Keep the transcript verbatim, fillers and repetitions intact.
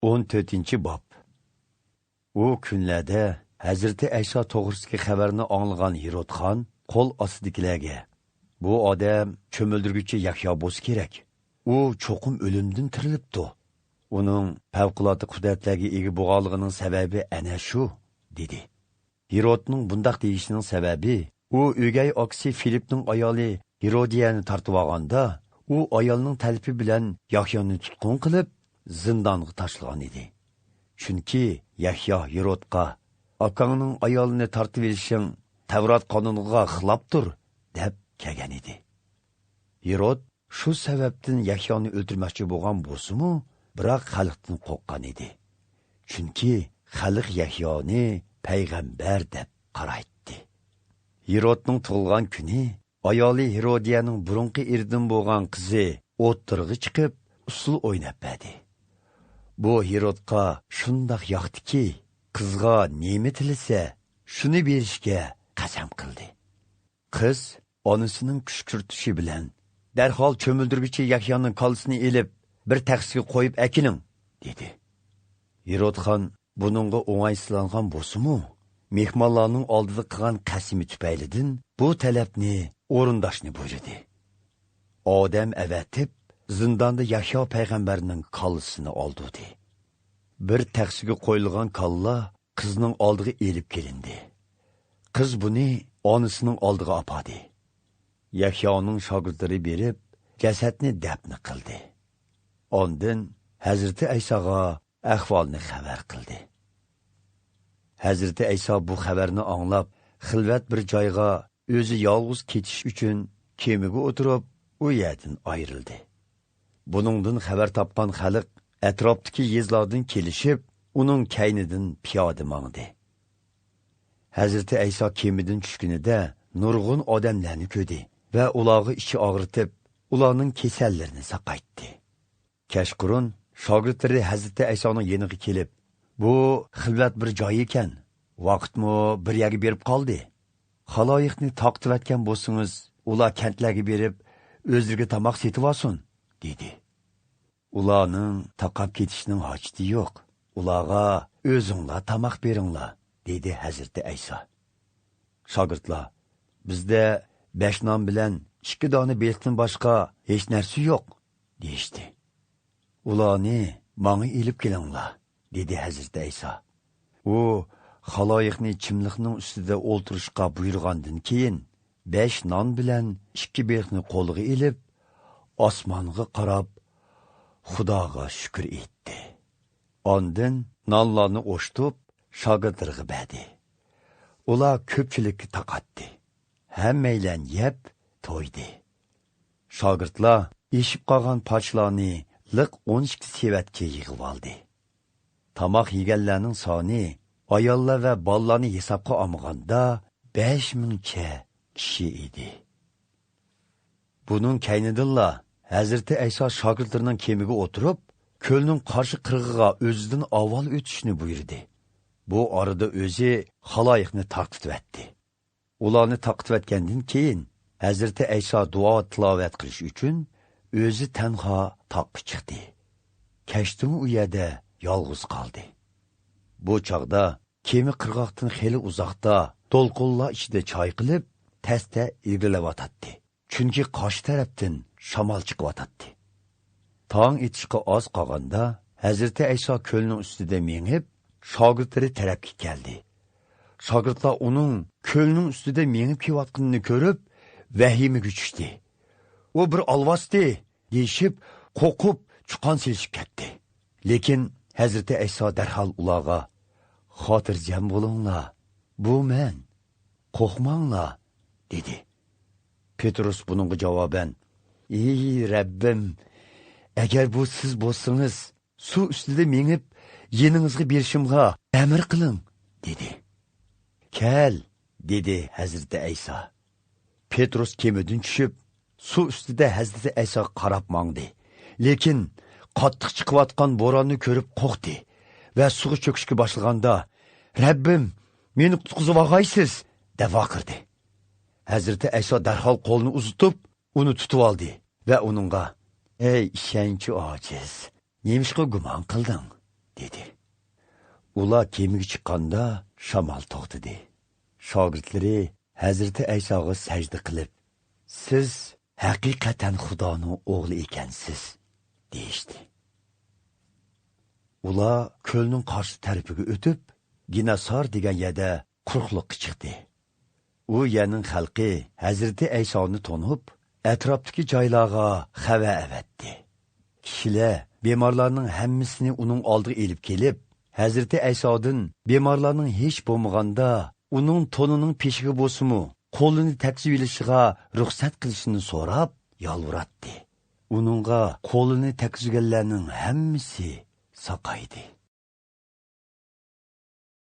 ئون تۆتىنچى باب. ئۇ كۈنلەردە ھەزرىتى ئەيسا توغرىسىدىكى خەۋەرنى ئاڭلىغان ھېرود خان قول ئاستىدىكىلەرگە، «بۇ ئادەم چۆمۈلدۈرگۈچى يەھيا بولسا كېرەك. ئۇ چوقۇم ئۆلۈمدىن تىرىلىپتۇ. ئۇنىڭ پەۋقۇلئاددە قۇدرەتلەرگە ئىگە بولغانلىقىنىڭ سەۋەبى ئەنە شۇ» دېدى. ھېرودنىڭ بۇنداق دېيىشىنىڭ سەۋەبى، ئۇ ئۆگەي ئاكىسى فىلىپنىڭ ئايالى ھېرودىيەنى تارتىۋالغاندا، ئۇ ئايالنىڭ تەلىپى بىلەن يەھيانى تۇتقۇن قىلىپ، زىندانغا تاشلىغان ئىدى. چۈنكى يەھيا ھېرودقا، «ئاكاڭنىڭ ئايالىنى تارتىۋېلىشىڭ تەۋرات قانۇنىغا خىلاپتۇر» دەپ كەلگەن ئىدى. ھېرود شۇ سەۋەبتىن يەھيانى ئۆلتۈرمەكچى بولغان بولسىمۇ، بىراق خەلقتىن قورققان ئىدى. چۈنكى خەلق يەھيانى پەيغەمبەر دەپ قارايتتى. ھېرودنىڭ تۇغۇلغان كۈنى ئايالى ھېرودىيەنىڭ بۇرۇنقى ئېرىدىن بولغان قىزى ئوتتۇرىغا چىقىپ، ئۇسسۇل ئويناپ بەردى. بۇ ھېرودقا شۇنداق ياقتىكى، قىزغا نېمە تىلىسە، شۇنى بېرىشكە قەسەم قىلدى. قىز ئانىسىنىڭ كۈشكۈرتۈشى بىلەن، «دەرھال چۆمۈلدۈرگۈچى يەھيانىڭ كاللىسىنى ئېلىپ، بىر تەخسىگە قويۇپ ئەكېلىڭ» دېدى. ھېرود خان بۇنىڭغا ئوڭايسىزلانغان بولسىمۇ، مېھمانلارنىڭ ئالدىدا قىلغان قەسىمى تۈپەيلىدىن بۇ تەلەپنى ئورۇنداشنى بۇيرۇدى. ئادەم ئەۋەتىپ، زىنداندا يەھيا پەيغەمبەرنىڭ كاللىسىنى ئالدۇردى. بىر تەخسىگە قويۇلغان كاللا قىزنىڭ ئالدىغا ئېلىپ كېلىندى. قىز بۇنى ئانىسىنىڭ ئالدىغا ئاپاردى. يەھيانىڭ شاگىرتلىرى بېرىپ، جەسەتنى دەپنە قىلدى. ئاندىن ھەزرىتى ئەيساغا ئەھۋالنى خەۋەر قىلدى. ھەزرىتى ئەيسا بۇ خەۋەرنى ئاڭلاپ، خىلۋەت بىر جايغا ئۆزى يالغۇز كېتىش ئۈچۈن كېمىگە ئولتۇرۇپ، ئۇ يەردىن ئايرىلدى. بۇنىڭدىن خەۋەر تاپقان خەلق ئەتراپتىكى يېزىلاردىن كېلىشىپ، ئۇنىڭ كەينىدىن پىيادە ماڭدى. ھەزرىتى ئەيسا كېمىدىن چۈشكىنىدە نۇرغۇن ئادەملەرنى كۆردى ۋە ئۇلارغا ئىچى ئاغرىتىپ، ئۇلارنىڭ كېسەللىرىنى ساقايتتى. كەچقۇرۇن شاگىرتلىرى ھەزرىتى ئەيسانىڭ يېنىغا كېلىپ، «بۇ خىلۋەت بىر جاي ئىكەن، ۋاقىتمۇ بىر يەرگە بېرىپ قالدى. خالايىقنى تارقىتىۋەتكەن بولسىڭىز، ئۇلار كەنتلەرگە بېرىپ، ئۆزلىرىگە تاماق سېتىۋالسۇن» دېدى. «ئۇلارنىڭ تارقاپ كېتىشىنىڭ ھاجىتى يوق. ئۇلارغا ئۆزۈڭلار تاماق بېرىڭلار» دېدى ھەزرىتى ئەيسا. شاگىرتلار، «بىزدە بەش نان بىلەن ئىككى دانە بېلىقتىن باشقا ھېچ نەرسە يوق» دېيىشتى. «ئۇلارنى ماڭا ئېلىپ كېلىڭلار» دېدى ھەزرىتى ئەيسا. ئۇ خالايىقنى چىملىقنىڭ ئۈستىدە ئولتۇرۇشقا بۇيرۇغاندىن كېيىن، بەش نان بىلەن ئىككى بېلىقنى قولىغا ئېلىپ، ئاسمانغا قاراپ، خۇداغا شۈكۈر ئېيتتى. ئاندىن نانلارنى ئوشتۇپ، شاگىرتلىرىغا بەردى. ئۇلار كۆپچىلىككە تارقاتتى. ھەممەيلەن يەپ تويدى. شاگىرتلار ئېشىپ قالغان پاچىلارنى لىق ئون ئىككى سېۋەتكە يىغىۋالدى. تاماق يېگەنلەرنىڭ سانى، ئاياللار ۋە بالىلارنى ھېسابقا ئالمىغاندا، بەش مىڭچە كىشى ئىدى. بۇنىڭ كەينىدىنلا ھەزرىتى ئەيسا شاگىرتلىرىنىڭ كېمىگە ئولتۇرۇپ، كۆلنىڭ قارشى قىرغىقىغا ئۆزىدىن ئاۋۋال ئۆتۈشنى بۇيرۇدى. بۇ ئارىدا ئۆزى خالايىقنى تارقىتىۋەتتى. ئۇلارنى تارقىتىۋەتكەندىن كېيىن، ھەزرىتى ئەيسا دۇئا تىلاۋەت قىلىش ئۈچۈن ئۆزى تەنھا تاغقا چىقتى. كەچتىمۇ ئۇ يەردە يالغۇز قالدى. بۇ چاغدا كېمە قىرغاقتىن خېلى ئۇزاقتا دولقۇنلار ئىچىدە چايقىلىپ، تەستە ئىلگىرىلەۋاتاتتى. چۈنكى قارشى تەرەپتىن شامال چىقىۋاتاتتى. تاڭ ئېتىشقا ئاز قالغاندا، ھەزرىتى ئەيسا كۆلنىڭ ئۈستىدە مېڭىپ، شاگىرتلىرى تەرەپكە كەلدى. شاگىرتلار ئۇنىڭ كۆلنىڭ ئۈستىدە مېڭىپ كېلىۋاتقىنىنى كۆرۈپ، ۋەھىمىگە چۈشتى. «ئۇ بىر ئالۋاستى!» دېيىشىپ، قورقۇپ، چۇقان سېلىشىپ كەتتى. لېكىن ھەزرىتى ئەيسا دەرھال ئۇلارغا، «خاتىرجەم بولۇڭلار، بۇ مەن، قورقماڭلار» دېدى. پېتروس بۇنىڭغا جاۋابەن، «ئى رەببىم، ئەگەر بۇ سىز بولسىڭىز، سۇ ئۈستىدە مېڭىپ، يېنىڭىزغا بېرىشىمغا ئەمىر قىلىڭ» دېدى. «كەل» دېدى ھەزرىتى ئەيسا. پېتروس كېمىدىن چۈشۈپ، سۇ ئۈستىدە ھەزرىتى ئەيساغا قاراپ ماڭدى. لېكىن قاتتىق چىقىۋاتقان بوراننى كۆرۈپ قورقتى ۋە سۇغا چۆكۈشكە باشلىغاندا، «رەببىم، مېنى قۇتقۇزۇۋالغايسىز!» دەپ ۋارقىرىدى. ھەزرىتى ئەيسا دەرھال قولىنى ئۇزىتىپ، ئۇنى تۇتۇۋالدى ۋە ئۇنىڭغا، «ئەي ئىشەنچى ئاجىز، نېمىشقا گۇمان قىلدىڭ؟» ئۇلار كېمىگە چىققاندا شامال توختىدى. شاگىرتلىرى ھەزرىتى ئەيساغا سەجدە قىلىپ، «سىز ھەقىقەتەن خۇدانىڭ ئوغلى ئىكەنسىز» دېيىشتى. ئۇلار كۆلنىڭ قارشى تەرىپىگە ئۆتۈپ، گېناسار دېگەن يەردە قۇرۇقلۇققا چىقتى. ئۇ يەرنىڭ خەلقى ھەزرىتى ئەيسانى تونۇپ، ئەتراپتىكى جايلارغا خەۋەر ئەۋەتتى. كىشىلەر بىمارلارنىڭ ھەممىسىنى ئۇنىڭ ئالدىغا ئېلىپ كېلىپ، ھەزرىتى ئەيسادىن بىمارلارنىڭ ھېچ بولمىغاندا ئۇنىڭ تونىنىڭ پېشىگە بولسىمۇ قولىنى تەگكۈزۈۋېلىشىغا رۇخسەت قىلىشىنى سوراپ يالۋۇراتتى. ئۇنىڭغا قولىنى تەگكۈزگەنلەرنىڭ ھەممىسى ساقايدى.